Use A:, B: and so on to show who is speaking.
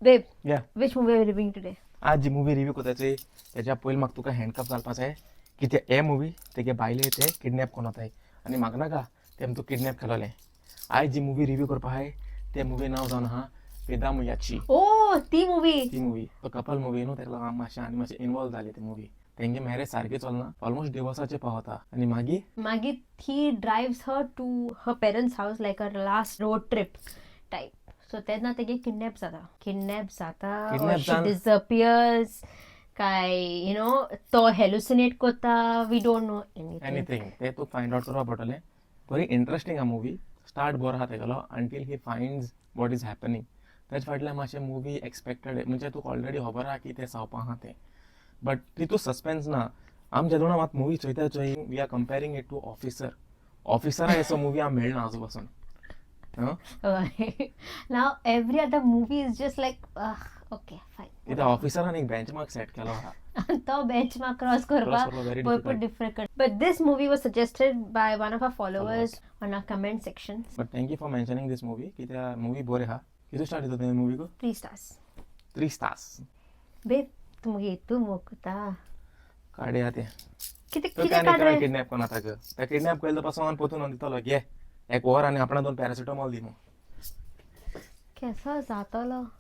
A: Babe,
B: yeah.
A: Which movie are reviewing today?
B: आज जी movie review करता चोय, तेज्या पयलीं म्हाका तुका हँडकफ घालपा जाय की ते हे मुवी तेगे बायले ते किडनॅप कोण वताय आनी म्हाका नाका तेम तूं किडनॅप केलोलें. आयज जी मुवी रिव्यू करपा आहाय ते मुवी नांव जावन आहा वेदामुयाची.
A: ओ, ती मुवी.
B: ती मुवी तो कपल मुवी न्हू, तेका लागून आमी मातशें आनी मातशें इनवॉल्व जाले ते मुवी. तेंगे मॅरेज सारकें चलना, ऑलमोस्ट डिवोर्साचे पावता आनी मागीर
A: मागीर he drives her to her parents' house like a last road trip type. So तेन्ना तेगे किडनॅप जाता, किडनॅप जाता.
B: Kidnap
A: she
B: जावन-
A: डिसअपियर्स काय you know तो हेलुसिनेट करता, we don't know anything.
B: Anything ते तूं फायंड आवट करपा पडटलें. बरी इंट्रस्टींग आहा मुवी. स्टार्ट बरो आहा तेगेलो until he finds what is happening. तेज फाटल्यान मातशें मुवी एक्सपेक्टेड, म्हणजे तुका ऑलरेडी खबर आहा की तें जावपा आहा तें, बट तितू सस्पेन्स ना. आम जेदोना मात मुवी चोयता चोय, we are comparing it to Officer. ऑफिसरा असो मुवी आम मेळना आजू पासून.
A: Now every other movie is just like, okay, fine.
B: कित्याक ऑफिसरान एक बेंचमार्क सेट केलो आहा.
A: तो बेंचमार्क क्रॉस करपाक
B: करपाक very
A: भरपूर
B: difficult.
A: Difficult. But this movie was suggested by one of our followers on our comment section.
B: But thank you for mentioning this movie, कित्याक movie बरी आहा. कितू स्टार्ट दिता तुवें मुवीक?
A: 3 stars.
B: 3 stars.
A: बेब, तूं मुगे हितू मोगता.
B: काडया तें.
A: कितें
B: तो
A: कितें
B: आनी कोणा
A: काडलें?
B: किडनॅप कोण आतां ग त्या किडनॅप केलें पासून पोतून दितलो घे एक वर आनी आपणा दोन पॅरासिटामॉल दी मग.
A: केसो जातलो?